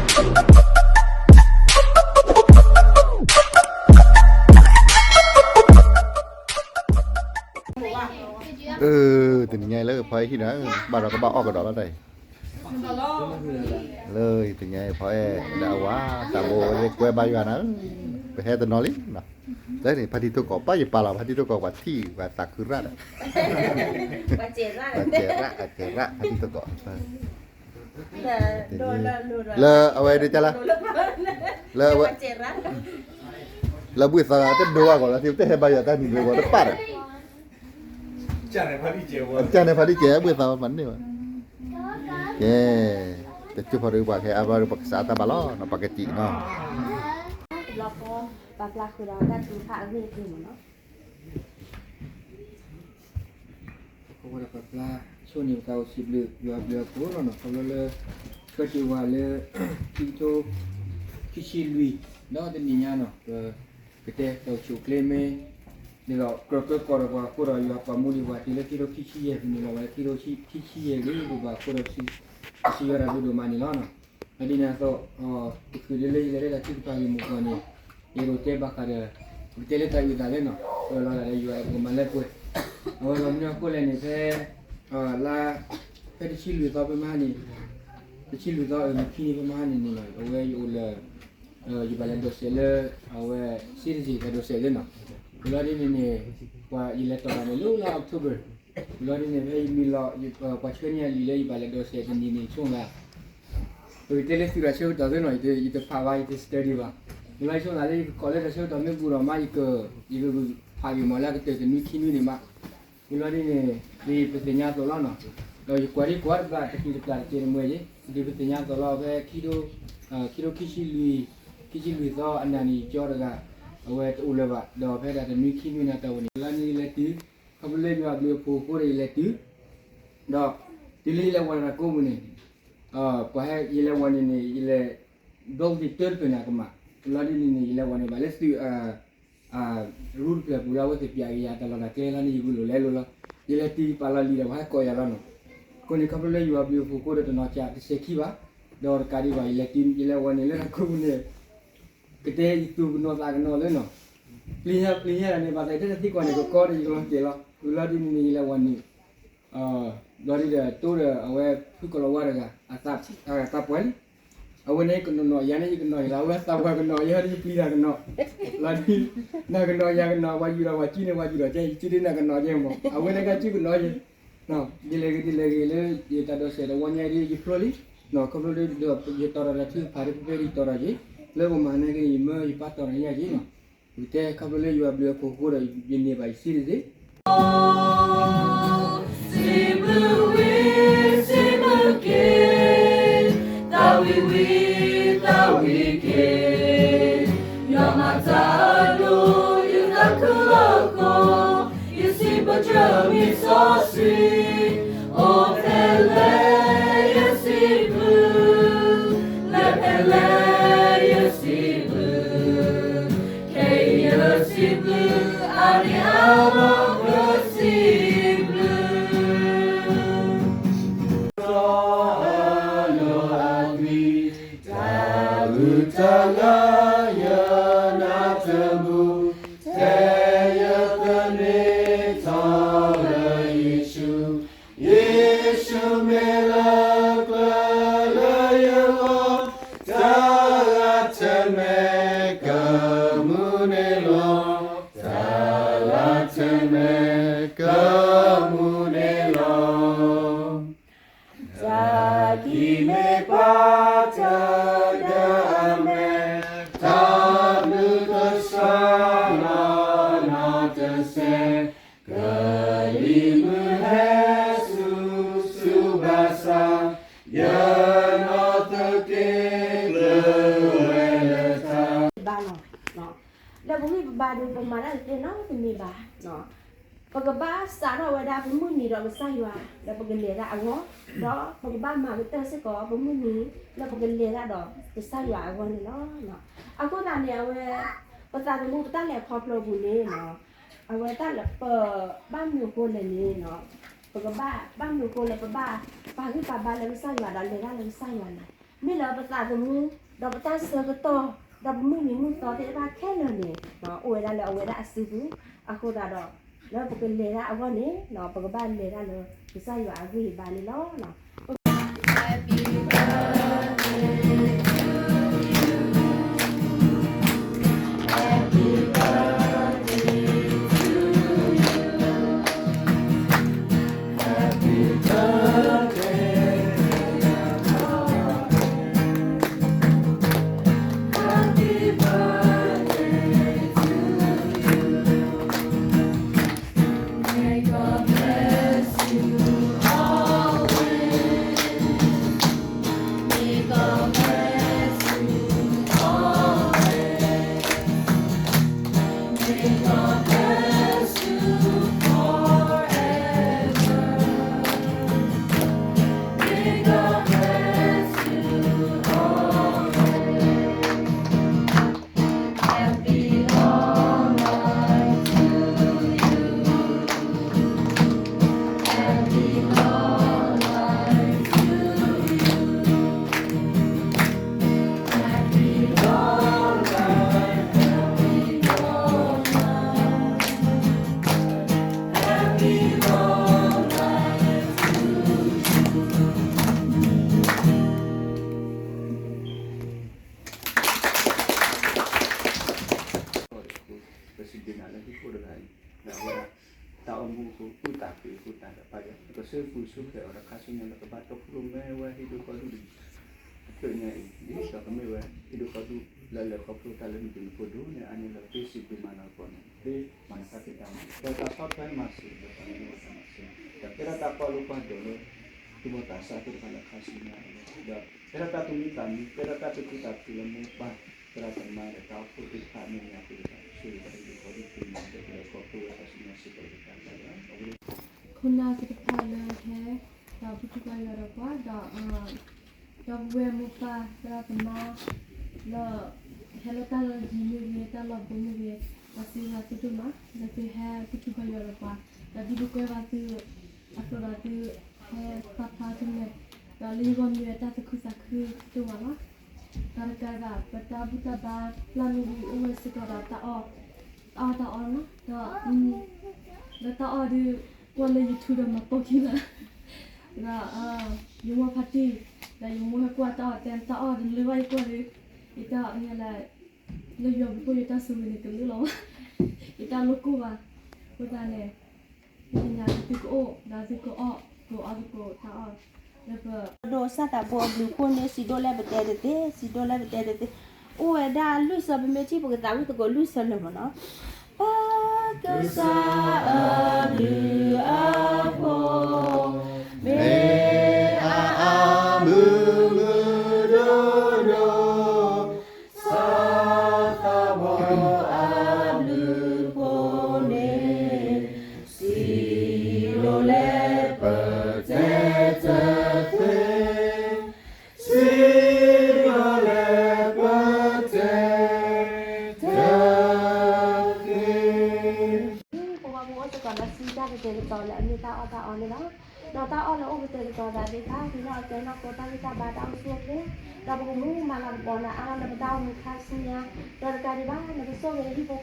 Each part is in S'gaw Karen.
အၢ, တနံၤညါအံၤလၢဖီအဲၣ်ဟံၣ်ဒီး ဘၣ်ဒီးကဘၣ်အီၣ်ကဒီးလီၤတၢ်အံၤ, လၢတနံၤညါအံၤဖီအဲၣ်ဒီးအဝၤ တၢ်ဘိလၢကွဲဘါယွၤနၤ, ပဟဲတနီၤလံ, လၢန့ၣ် ဖါတံၢ်တိၢ်ကီး ပၢ်ယပာ်လီၤ ဖါတံၢ်တိၢ်ကီး ပှၤထံၣ်ပှၤသးခုရၣ်ဒီး ပှၤစဲးရၣ် ပှၤစဲးရၣ် အစဲးရၣ် ဖါတံၢ်တိၢ်ကီး လၢအဝဲဒ်ကလၢ, လၢအဝဲ, လၢဘှ့ၣ်သီတဒိဘၣ်ကီးလီၤ တဟဲဘါယွၤတၢ်နံၤဒိဂီၤတပၣ်ဒီး, ကန့ၣ်ဖါတံၢ်ကဲဘှ့ၣ်သီမၤန့ၢ်ဘၣ်, ကဲ, တကၠိဖီဒုးပှၤခဲအါဘျီပကစးတၢ်ဘၣ်လီၤ ပကစံးနီၤ တဘျီဃီ ပာ်ဖျါဃုာ်ဒီးတၢ်ထုကဖၣ်အဂ့ၢ်အကျိၤမ့ၢ်နီၤ အဃိဒီးပာ်ဖျါ ဆိၣ်ဂ့ၤပသးအိၣ်စံးဘျုး ယွၤဘျုးအဖှိၣ်လီၤနီၤ ခီဖျိလၢ ဆၢတဲာ်ဝဲလၢ ခံကထိ ခံဆံလွံၢ် ဒီးတနံၤညါနီၤ ပကတဲတၢ်အိၣ်ဆူၣ်အိၣ်ချ့မ့ၢ် ဒ်သိးကြၢးကၢကီၢ်ဒီးပှၤအဃိဒီး ယွၤပာ်မူဒံးပှၤတုၤလၢခံကထိခံဆံယဲၢ်နံၣ်လီၤ ဝဲခံကထိခံဆံယဲၢ်ဂ့ၤဒိၣ်ဘၣ်အဃိဒီး ပစံးဆၢယွၤတၢ်ဘျုးဒိၣ်မးန့ၣ်လီၤနီၤ လၢဒ်န့ၣ်အသိး တချုးဒ်လၢယလဲၤလၢတၢ်ထုကဖၣ်ဂ့ၢ်မိၢ်ပှၢ်န့ၣ် ယအဲၣ်ဒိးတဲဘၣ်ဃးဒီး ပကတဲလၢတၢ်အုၣ်သးလဲၣ်နီၤ ပလီၤဂာ်ဒီးယွၤအဲၣ်ပကမၤလၢပှဲၤ အဝဲလီၤမနုၤအဃိလဲၣ်န့ၣ် ဖဲ လါ ဖဲတဆံလွံၢ်သီဖဲမဟါန့ၣ် တဆံလွံၢ်သီအမုၢ်ခံနံၤ ဖဲမဟါန့ၣ်န့ၣ်လီၤ အဝဲယအိၣ်လၢ ယဘၣ်လဲၤဒိးစဲးလၢ အဝဲ citizen တၢ်ဒိးစဲးသ့နီၤ ဝံၤလီၤဒ်န့ၣ်န့ၣ် ပှၤယလဲၤတီၢ်တၢ်န့ၣ်လၢလါ October ဝံၤလီၤဒ်န့ၣ် ဖဲယမံၤလီၤ ပှၤဆှၢန့ၢ်ယလံာ်လၢယဘၣ်လဲၤဒိးစဲးတနံၤန့ၣ် ဆိကမိၣ်သး ပကတဲလၢသုးတၢ်ဆၢကတီၢ်သ့နီၤ ယတဖးဘၣ် ယတ study ဘၣ် ဝံၤလီၤဆိကမိၣ်သးလၢယကကိးလၢတၢ်ဆၢကတီၢ်မ့ၢ်ဘူးဒီးမး ယက ယကဖးဂ့ၢ်မးလၢအကတၢၢ်တနွံခံနွံန့ၣ်မး ဝံၤလီၤဒ်န့ၣ် ဒ်ပသ့ၣ်ညါအသိးလီၤနီၤ ဒီးယကွၢ်ဒ်ကွၢ်တဘၣ်တကံၢ်တပျၢ်တကဲးတမှဲၤယ့ၣ် ဒ်ပသ့ၣ်ညါအသိးလီၤ ဖဲ ခံထိခံဆံလွံၢ် ခံဆံလွံၢ်သီအနံၤန့ၣ် ယကၠီတဂၤ အဝဲတအိၣ်လၢၤဘၣ် ဒီးဖဲဒၣ်တနွံခံနွံန့ၣ်တၢ်ဝဲန့ၣ် လီၤန့ၣ်ယလဲၤတုၤ ခီဖျိလၢယွၤအဘျုးအဖှိၣ်အဃိဒီးယလဲၤတုၤ ဒီးတုၤလၢယလဲၤဝဲတၢ်ကိးပူၤန့ၣ် ပှၤဟဲယလဲၤဝဲန့ၣ်န့ၣ် ယလဲၤ ဒိးသံတၢတဖျၢၣ်န့ၣ်အကမၣ် လီၤဒ်န့ၣ်န့ၣ် ယလဲၤဝဲန့ၣ်ဘၣ်လၢသုး ရူတဖျၢၣ်ပူၤလၢအဝဲသ့ၣ်ပျးက့ၤယၤတၢ်လီၢ်တၢ်ကျဲလီၤန့ၣ် ယဂုာ်လိာ်လဲလိာ်လီၤ ယလဲၤတုၤယပာ်လီၤလံာ်ဒီးပှၤဟဲကိးယၤလီၤနီၤ အဃိန့ၣ် ခီဖျိလၢယွၤအဘျုးအဖှိၣ်အဃိဒီးတနီၤစးတစဲးခံဘၣ် ဒီးတကးဒံးဘၣ် ယလဲၤတုၤ ယလဲၤဝဲန့ၣ်လၢတၢ်ကိးပူၤန့ၣ် ကတဲယသူၣ်ကနီၤသးကနီၤလၢနီၤ ပျံၤဟဲပျံၤဟဲန့ၣ် ဘၣ်သးတဲတသံကွၢ်န့ၣ် ကကီဒီးယကလီၤတဲာ်လီၤ ဝံၤလီၤဒ်န့ၣ်န့ၣ် ယလဲၤဝဲန့ၣ် ဘျီဒ်ဒီးတိဒီးအဝဲဖုကလီၤဝါတဂၤ အသးပှၢ်လံ အဝဲန့ၣ်ကနီၤနီၤ ယၤန့ၣ်ယကနီၤယၤလီၤ အဝဲသးပှၢ်ကနီၤ ယဲဒ်ယပျံၤတၢ်ကနီၤ လီၤဒ် နၤကနီၤယၤကနီၤ ပှၤယူၤဒီးပှၤကံန့ၣ် ပှၤယူၤဒီးကဲ ယကံဒ်နၤကနီၤကဲမး အဝဲန့ၣ်ကစူၢ်ကနီၤယဲ ယလဲၤဂ့ၤဒ်လဲၤဂ့ၤလၢ ယတၢ်ဒိးစဲးတဝီညါဒ်ယဖျိလံ ခီဖျိလၢ ယတီၢ်ဒီးတၢ်ထုကဖၣ်ဒ်ဖဲဖဲဒ်ယတီၢ်ဒီးက့ၤ လၢပမၤန့ၢ်က့ၤန့ၣ် ယမၢယပၢ်တီၢ်ဒီးညါက့ၤနီၤ ပကတဲခီဖျိလၢယွၤအဘျုးအဖှိၣ်အဃိဒီး ယန့ၢ်ဘၣ်ယစံးတသ့ စံးဘျုးဝံၤ စံးဘျုးက့ၤ သးဝံၣ်ဝံၤ သးဝံၣ်က့ၤ ယွၤမၤတၢ်အဒိ ယသးခုလၢကီၢ် ယစံးဘျုးက့ၤမံစီဆှံ အိၣ်ဖဲလဲၣ်ယစံးဘျုး လဲၣ်ဖဲလဲၣ်ယစံးဘျုး ခဲအံၤယစံးဘျုး အါနံၣ်အါလီၤယစံးဘျုး တၢ်အုၣ်တၢ်လၢယနၢ်တမုာ် ထဲယသန့ၤထီၣ်လၢယ့ၣ်ၡူး ယ့ၣ်ၡူးမ့ၢ်လၢကျၢၤလၢယဂီၢ် တၢ်ဂၤထဲမဲာ်ကမူန့ၣ်လီၤ တၢ်ဂၤထဲမဲာ်ကမူန့ၣ်လီၤ တၢ်ကံၢ်မ့ၢ်ပှၤတၢ်ဒီးအမဲာ် တၢ်ဘျုးကစၢ်လီၤနီၢ်တစဲး ကလံၤမုၢ်ဟဲဆူၣ်ဆူၣ်ဘၣ်ဆၣ် ယနီၢ်သက့ကျၢၤဝဲလၢတၢ် ဘၣ်နီၤ လၢပဂံၢ်ပဘါဒီး ပမၤတၢ်တသ့နီတမံၤဘၣ် ပကဘၣ်စးထီၣ်ဝဲဒၣ်ပမုၢ်နံၤဒီးကစၢ်ယွၤ ဒီးပကလဲၤတၢ်အဂီၢ် ဒီးပကဘၣ်မၤကတၢၢ်စ့ၢ်ကီးပမုၢ်နံၤ လၢပကလဲၤတၢ်ဒီးကစၢ်ယွၤအဂီၢ်န့ၣ်လီၤ. အဃိသတးန့ၣ် အဝဲ ပသးသမူပတၢ်လဲၤခီဖျိပူၤန့ၣ် အဝဲတၢ်လၢပဘၣ်မနုၤအဃိလဲၣ်န့ၣ် ပကဘၣ်ဘၣ်မနုၤအဃိလၢပဘၣ်ပာ်ဂံၢ်ပာ်ဘါလၢကစၢ်ယွၤဒီးလဲၤတၢ်လၢကစၢ်ယွၤလဲၣ်. မ့ၢ်လၢပသးသမူ, ဒီးပတၢ်ဆၢကတီၢ်, ဒီးပမုၢ်နံၤမုၢ်သီသ့ၣ်တဖၣ်ခဲလၢာ်န့ၣ်, အိၣ်ဝဲဒၣ်လၢအဝဲဒၣ်အစုပူၤ, အဃိသတးဒီး, လၢပကလဲၤတၢ်အဂီၢ်န့ၣ်, ပကဘၣ်လဲၤတၢ်လၢ ကစၢ်ယွၤအဂံၢ်အဘါန့ၣ်လီၤ. President လၢဟံၣ်ခိၣ်တဂၤအံၤ, လၢအဝဲဒၣ် တၢ်အိၣ်မူအဃိ သူၣ်တၢ်ဖံးအဃိ တၢ်တပာ်ယၤ နကစၢ်ပူၤစူၢ်ဖျဲးအီၤဒီးခါဆူညါလၢကဘၣ်တီခိၣ်ရိၣ်မဲဝဲဟံၣ်ဒိၣ်ဃီဒိၣ်တဂၤ အဖျၢၣ်ညါအံၤ ဒ်သိးကမ့ၢ်ဝဲ ဟံၣ်ဒိၣ်ဃီဒိၣ်လၢလဲၤခီဖျိတၢ်လၢနဒုးနဖိဒိၣ်န့ၣ် အါန့ၢ်လၢ ပ့စံးပ့မၤလီၤပှီၢ်န့ၣ် ပ့မၤနတၢ်ဖံးတၢ်မၤ ဒီးတၢ်ဆီၣ်ထွဲမၤစၢၤဒီးပှၤန့ၣ်မၤစၢၤ ဒီးကဲထီၣ်တၢ်ကွၢ်လိကွၢ်ဒိးလၢ သူၣ်ဘီၣ်သးစၢ်သ့ၣ်တဖၣ်လၢခါဆူညါအလီၢ် ဒီးကဲထီၣ်တၢ်သူၣ်မံသးမံ ကဲထီၣ်တၢ်သူၣ်ခုသးခုလၢမိၢ်ပၢ် သရၣ်သမါဒီးတၢ်အိၣ်ဖှိၣ်သ့ၣ်တဖၣ်အမဲာ်ညါသ့ၣ်တဖၣ် ဆိၣ်ဂ့ၤပှၤဟံၣ်ဒိၣ်ဃီဒိၣ်သ့ၣ်ညါဒီးပလဲၤခီဖျိဝဲခါဆူညါစ့ၢ်ကီးလၢတၢ်တၢ်လၢ ခိၣ်နၢ်သ့ၣ်တဖၣ်လၢဟဲ ဒီးပထူၣ်ပှၤယွၤဒီးပှၤ ဒီး ဒီပုၢ်ဝဲၢ်မိၢ်ပၢ်သရၣ်သမါ လၢ ဟဲလၢတၢ်လီၢ်ယံၤမ့ၢ်ဂ့ၤ တၢ်လီၢ်ဘိမ့ၢ်ဂ့ၤ ဒီးစံးဘျုးသုဒိၣ်မး လၢသုဟဲပထူၣ်ပှၤယွၤဒီးပှၤ ဒီးဒ်ပကွဲဘၣ်သု အသိးဒီးသု ဟဲပာ်ဖျါသုမဲာ် ဒီးလၢယဂီၢ်မ့ၢ်ဝဲတၢ်သူၣ်ခုသးခုဒိၣ်မးလီၤ. ဒီးတကးဘၣ် ပတၢ်ဘူၣ်တၢ်ဘါပျၢ်မ့ၢ်ဂ့ၤ အိၣ်ဝဲစ့ၢ်ကီးဒီးတၢ်အီၣ် တၢ်အီၣ်တၢ်အီလီၤ ဒီး လၢတၢ်အီၣ်ဒုး ကွၢ်လၢ YouTube ဒီးမၤပိာ်ခံလၢ ဒီး ယမိၢ်ဖါတံၢ် ဒီးယမိၢ်ဟဲကွၢ်တၢ်အီၣ်တဲတၢ်အီၣ်တလၢဘၣ်ယကွၢ်ဒီး ယတၢ်အီၣ်လၢ လၢယွၤပူၤဖိယတၢ်ဆိၣ်ဂ့ၤန့ၣ် တလၢလီၤဘၣ် ယတၢ်လိၣ်ကိၢ်ဘၣ် အဃိသတးန့ၣ် ယသ့ၣ်ညါလၢသုကအိၣ် ဒီးသုကအီၣ် ကိးအီၣ်သကိးတၢ်အီၣ် လၢပ ဒိးစၢ်သးဘိအဘျုးအဖှိၣ်န့ၣ် စံးဒိၣ်လဲၣ်ပတဲတသ့ စံးဒိၣ်လဲၣ်ပတဲတသ့ အိၣ်ဝဲဒၣ်လွံၢ်ဆၢ ပမ့ၢ်ထံၣ်ပကသးဝံၣ်သကိးလွံၢ်ဆၢလၢာ်မးနီၤ ပကစၢ်အဘျုးအဖှိၣ် မ့ၢ်အါအါမုၢ်မုၢ်ဒိၣ်ဒိၣ် စၢ်သးဘိအဘျုးအဖှိၣ်န့ၣ် စံးဒိၣ်လဲၣ်ပတဲတသ့ စံးဒိၣ်လဲၣ်ပတဲတသ့ ပဝဲပအိၣ်စ့ၢ်ကီးလၢစုတၢ်ကတဲာ်ကတီၤလၢ အမ့ၢ်တၢ်အီၣ်တၢ်အီန့ၣ်လီၤ. ဒီးတၢ်အီၣ်လၢအိၣ်ကတဲာ်ကတီၤသးသ့ၣ်တဖၣ် ဟံးန့ၢ်အီၣ်ကဲနီၢ်ကိးတၢ်ဂံၢ်တၢ်ဘါတၢ်အိၣ်ဆူၣ်အိၣ်ချ့, ဒီးပကမူမၤလၤကပီၤနၤအါထီၣ်လၢပတၢ်အိၣ်မူခါဆူညါ, ဒီးတကးဒံးဘၣ် နကဆိၣ်ဂ့ၤဟံၣ်ဖိဃီဖိ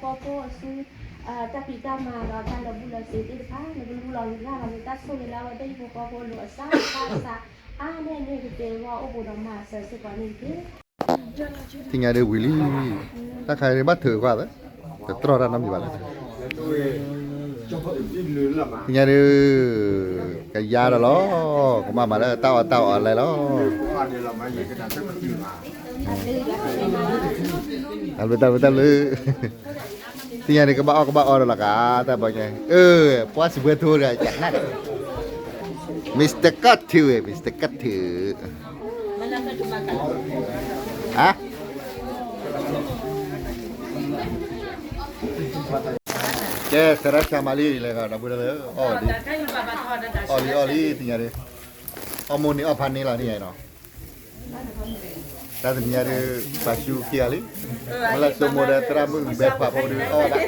အစု တၢ်ဖံးတၢ်မၤဒီးတၢ်လၢာ်ဘူၣ်လၢာ်စ့ၤသ့ၣ်တဖၣ် နကလူလီၤဂ့ၤလၢ်လီၤန့ၣ် တၢ်ဆိၣ်ဂ့ၤလၢအဝဲသ့ၣ်ဟံၣ်ဖိဃီဖိအလိၤအစၢ်အါစၢ် အါန့ၢ်န့ၢ်ကတဲာ်ဂီၢ်အိၣ်ဘူးဒီးမၤစၢၤစ့ၢ်ကီးန့ၣ်တက့ၢ်. သ့ၣ်ညါဒုးဝံၤလံ, တၢ်ခါအံၤဘၣ်ထုးကွၢ်သၢ, တတြီၢ်တၢ်နီတမံၤဘၣ်လၢ, သ့ၣ်ညါဒုး, ကယါဒီးလီၤ, ကမၤမၤလၢတၢ်အီၣ်တၢ်အီလဲလီၤ, တၢ်ဘျုးတၢ်ဘျုးတၢ်ဘျုး, သ့ၣ်ညါဒုးကဘၣ်အီၣ်ကဘၣ်အီဒီးလီၤကး, တၢ်ဘီညါ, အၢ, ပှၤစံးဘှဲထိဒီးကနၣ်, Mister ကီၢ်ထူဝဲ Mister ကီၢ်ထူ ကဲ, စရၢဆါမၤလံလဲၣ်, ဒီပုၢ်ဒီဝဲၢ်, အီၣ်လံအီၣ်လံ သ့ၣ်ညါဒုး, အီၣ်မိၢ်န့ၢ်အီၣ်ဖါန့ၢ်လီၤ သ့ၣ်ညါအံၤနီၤ, တၢ်သ့ၣ်ညါဒုး, ပာ်ဆူခံဂၤလံ, မ့ၢ်လၢစိမိၣ်ဒီးသရၣ်မုၣ်ဘဲဖးဖိဒုးအီၣ်ဘၣ်,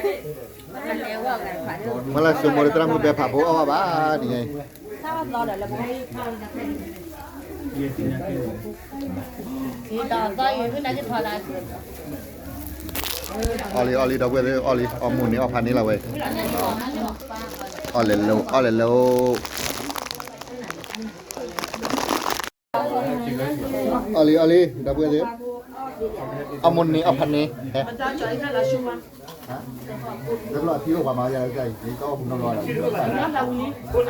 မ့ၢ်လၢစိမိၣ်ဒီးသရၣ်မုၣ်ဘဲဖးဖိအီၣ်ဘၣ်ဘၣ် သ့ၣ်ညါအံၤ အီၣ်လံ အီၣ်လံ ဒီပုၢ်ဝဲၢ်သ့ၣ် အီၣ်လံ အီၣ်မိၢ်န့ၣ် အီၣ်ဖးန့ၣ်လီၤဝဲ, အီၣ်လဲၤလိၤ အီၣ်လဲၤလိၤ, အီၣ်လံ အီၣ်လံ ဒီပုၢ်ဝဲၢ်သ့ၣ်, အီၣ်မိၢ်န့ၣ် အီၣ်ဖးန့ၣ်, ဟဲ တဘျီအထံအိၣ်ပှၤမၤယၤလၢကၢ်အံၤ တအီၣ်ပူၤနီ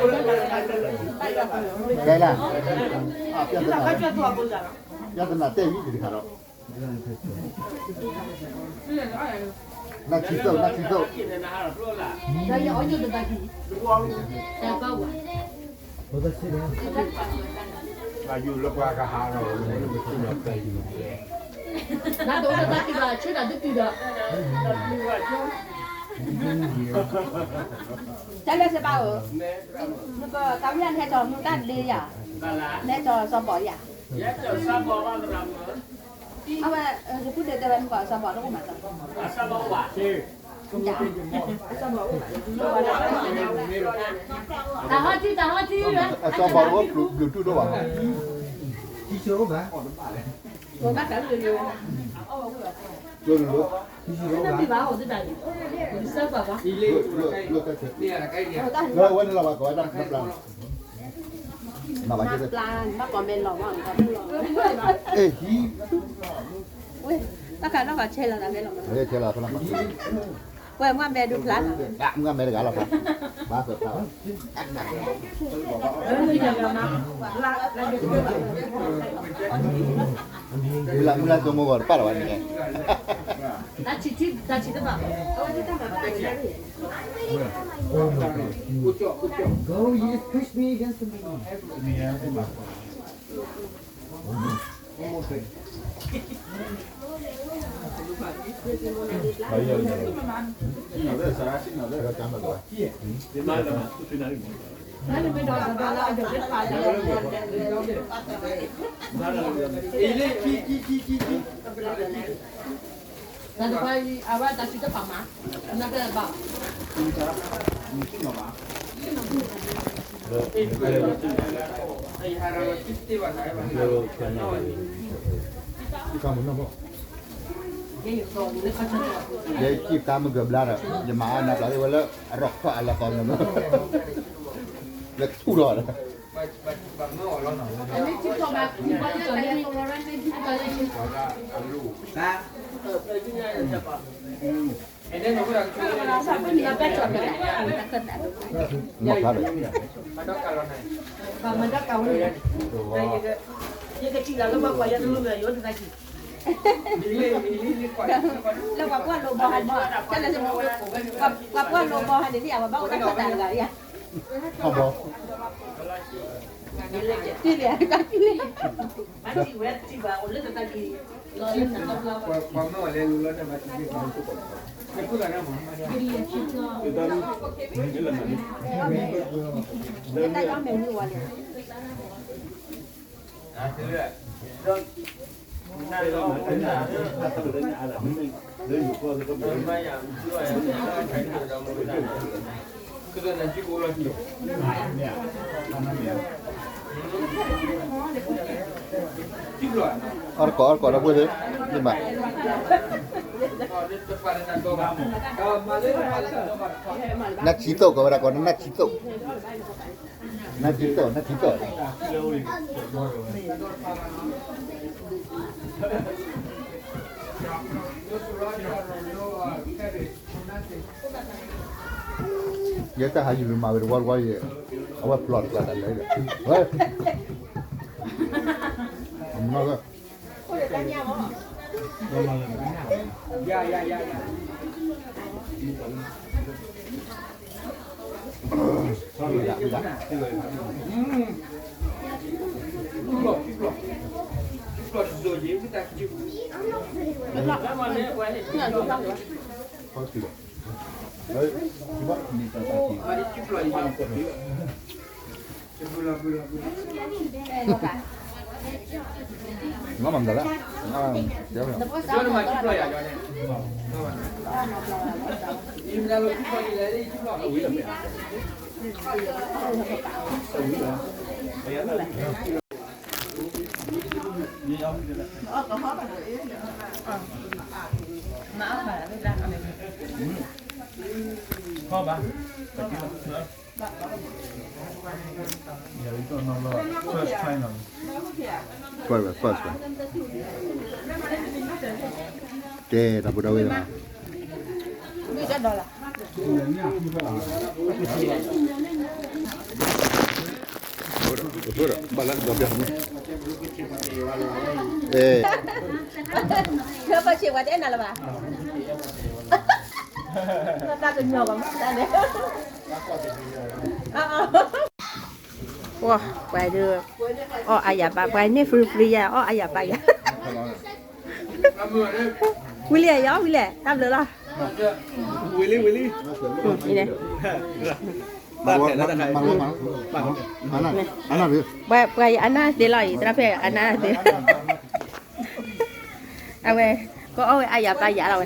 တဘျီလီၤ, ကဲလၢ်, ပြဿနာတဲဝံၤတခါဒီး, နၢ်ထံသိၣ် နၢ်ထံသိၣ်, ဘၣ်ယူၤလၢပှၤကဟးလီၤ, နတအိၣ်လၢတၢ်ခံဘၣ် ဆၢတၢ်တတုၤဒီး, တၢ်လၢစဘၣ်ဧၢ, နကတၢ်ဝံၣ်အဟဲကၠီၤမူတၢ်လ့ယၤ, ဟဲကၠီၤစီၤဘီယၤ, အဝဲ ယပုၢ်ဒဲးတဲဝဲမုၢ်ကီးစီၤဘီတအိၣ်မး, တၢ်ဟီထံ တၢ်ဟီထံ, အစီၤဘီတအိၣ်ဘျုးတူၢ်ဒိၣ်ဘၣ်, ဘၣ်ကၢ်လၢ တမ့ၢ်ဘၣ်အီၤသတးန့ၣ်, ကစၢ်ပှၤဘၣ်, လၢဝဲန့ၣ်လီၤဘၣ်ကီးဝဲဒၣ်နပျၢ်, နပျၢ်, ဘၣ်ကီးမဲလီၤမး, တၢ်ခါနီၢ်ခါဆဲးလီၤတၢ်ဖဲလီၤ, ဆဲးလီၤဖဲလီၤ, ဝဲမုၢ်မဲဒုဖျါလီၤ, မုၢ်မဲတဂၤလီၤဖဲ, ဘၣ်သၢဖျါလီၤ မုၢ်လၢ်မုၢ်လၢ်ကၠိမိၢ်ဂီၤတပာ်လီၤဘၣ်န့ၣ်, တၢ်ဆံးတဘၣ်, တၢ်တပၤအံၤ အဝဲတၢ်ဆံးတဖၣ်မး, နကဘၣ် ယကံၢ်ကါမုၢ်ကဘျါဒီး ယမၤအါနၤပျၢ်သ့ၣ်ဝဲလၢ အရီၣ်ဖျီၣ်အလီၢ်ကီၢ်လၢ လၢထူၣ်ထီၣ်ဒီး မၤဖျါဒီး လၢပှၤကွၢ်လိာ်ဘီဟးန့ၣ်, ပှၤကွၢ်လိာ်ဘီဟးန့ၣ် အဝဲဘၣ်အိၣ်တၢ်ခၢၣ်သးတဂၤဧါ, တံၢ်လံ, တံၢ်လံ, တၢ်မဲာ်ဝံၤဝဲန့ၣ် အီၣ်တကိး အီၣ်တကိး ဒီပုၢ်ဝဲၢ်သ့ၣ်, မ့ၢ်မး, နၢ်ထံသိၣ် ကီးဝဲဒၣ်ကီး နၢ်ထံသိၣ်, နၢ်ထံသိၣ် နၢ်ထံသိၣ်, ယဲတၢ်ဟးယုၤမၤဝဲတဝီတဝီယဲ, အဝဲပျီၢ်တကျါတၢ်လဲၤ, ဝဲ, အမနီၢ်လၢ လီၤမၤမတၤလဲၣ်, အဝံၤလီၤမ့ၢ်ဧါ, အဝံၤလီၤ, အဝံၤလီၤ. မအီၣ်ဘၣ် First time. ကဲ တၢ်ဖိတၢ်ဝဲၢ်လီၤ. ဘၣ်လၢဒီးပျၢ်မူ အဲ လၢပှၤဆံးဝဲတအဲၣ်နၤလၢၤဘၣ်. တၢ်ကညီၤဘၣ်မူတၢ်န့ၣ် ပှၤဒုး အီၣ်အါယၤပာ် ပှၤန့ၢ် free free ယၤ အီၣ်အါယၤပာ်ယၤ ဝံၤလံယီၤ ဝံၤလံ တၢ်ဘျုးလီၤ ဝံၤလံ ဝံၤလံ မၤဝဲ မၤဝဲ မၤဝဲ အနၢ် အနၢ် ပှၤ ပှၤယအနၢ်သ့လီၤအံၤ သရၣ်ဖဲအနၢ်သ့ အဝဲ ကအီၣ်ဝဲအါယၤပာ်ယၤလီၤဝဲ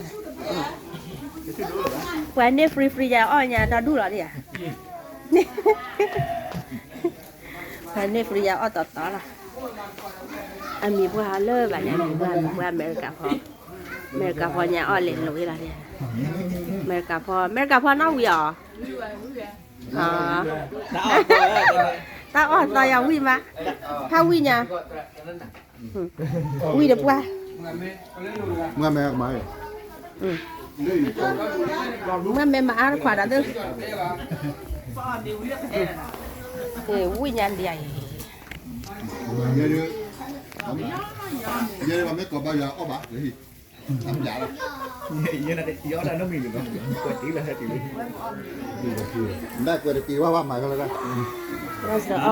ပှၤန့ၢ် free free ယၤ အီၣ်ညါဒီဒူၣ်လီၤဒ်ယၤ ပှၤန့ၢ် free ယၤ အီၣ်တီတီလီၤ အမံၤပှၢ်လၢဘၣ်ညါ မံၤပှၢ် မံၤပှၢ်အမဲရကၤဖီ အမဲရကၤဖီညါ အီၣ်လဲၤလိာ်ဝဲလီၤဒ်ယၤ အမဲရကၤဖီ အမဲရကၤဖီနီၣ်ဝံၤအီၤ တၢ်အီၣ်သီယၤဝံၣ်မး ဖးဝံၣ်ညါ ဝံၣ်တပှၢ် မ့ၢ်မဲမၤအါတခွးဒီးသ့ ဝံၣ်ညါဒံးအံၤ ယဲဒၣ်မ့ၢ်ကီၢ်ဘါယွၤအီၣ်ဘၣ် တပျးလီၤ ယအီၣ်တၢ်နီတမံၤလၢၤဘၣ် ကွဲးတ့ၢ်လၢဟဲတုၤလံ မ့ၢ်ကွဲးတက့ၤဝဲဘၣ်မၤကလၢၤ အီၣ်ဝံၤလံ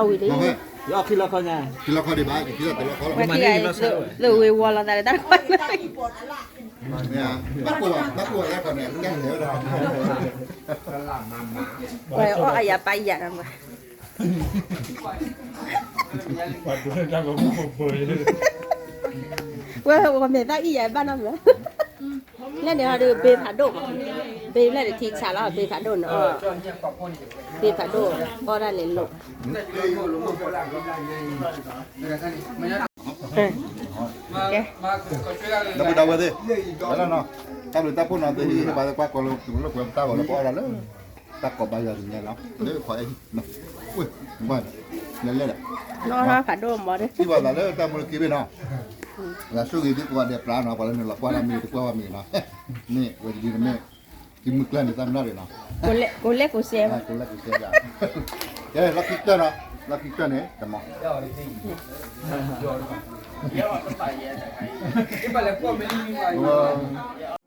ယအီၣ်ခံလီၤခီညါ ခံလီၤခီဒံးဘၣ် ယခံလီၤတလီၤခီလီၤ သုးဝ့ၤဝီၤလီၤသးလၢတၢ်ခွါ ဘၣ်ကိၢ်ဘၣ် ဘၣ်ကိၢ်ဘၣ်လၢခီန့ၣ် ကဲလဲၣ်ဝဲဒၣ် ပှၤအီၣ်အါယၤပာ်ယၤနီၤ ပှၤ ဝဲ ဝဲမဲာ်သၣ်အံၣ်ယၤဘၣ်နီတမံၤ လၢန့ၣ်ဟီဒုး ဘ့ဖးဒိၣ်မး ဘ့ဖျဲၣ်တထံဆးလီၤ ဘ့ဖးဒိၣ်န့ၣ်အီၣ် ဘ့ဖးဒိၣ် အီၣ်ဒၣ်လဲာ်လိာ် ကဲ ဒီပုၢ်ဒီဝဲၢ်သ့ၣ် ဝဲလီၤနီၤ တၢ်ဘျုးတၢ်ဖှိၣ်နီၤ သုဟံၣ်ဟ့ၣ်ပှၤသ့ၣ်ကွၢ်ကီလၢပှဲၤပတၢ်ဂီၤလၢပအီၣ်ဒၣ်လၢ တၢ်ကီးဘါယွၤတညါလီၤ လၢခွါအဲၣ် ဝဲ လဲၤလဲၤဒီး ဖးဒိၣ်မီၤ ထံၣ်ဘၣ်သးလၢတၢ်မူလၢက့ဘ့ၣ်နီၤ လၢဆိၣ်ဂ့ၤသုကိးဂၤဒဲးပျၢ်နီၤ ပှၤလၢနုာ်လီၤကွၢ်တၢ်မ့ၢ်တကွၢ်ဘၣ်မ့ၢ်နီၤ မ့ၢ်ဝဲတဒုန့ၣ်မ့ၢ် ကမုၢ်ကျၢၢ်န့ၣ် တၢ်မနုၤဒၣ်နီၤ ကိးလဲၣ်ကိးစဲး ကိးလဲၣ်ကိးစဲးဒၣ် ကဲ လီၢ်ခံကတၢၢ်နီၤ လီၢ်ခံကတၢၢ်န့ၣ် တမီၤ ဘၣ်လဲၤကွၢ်မ့ၢ်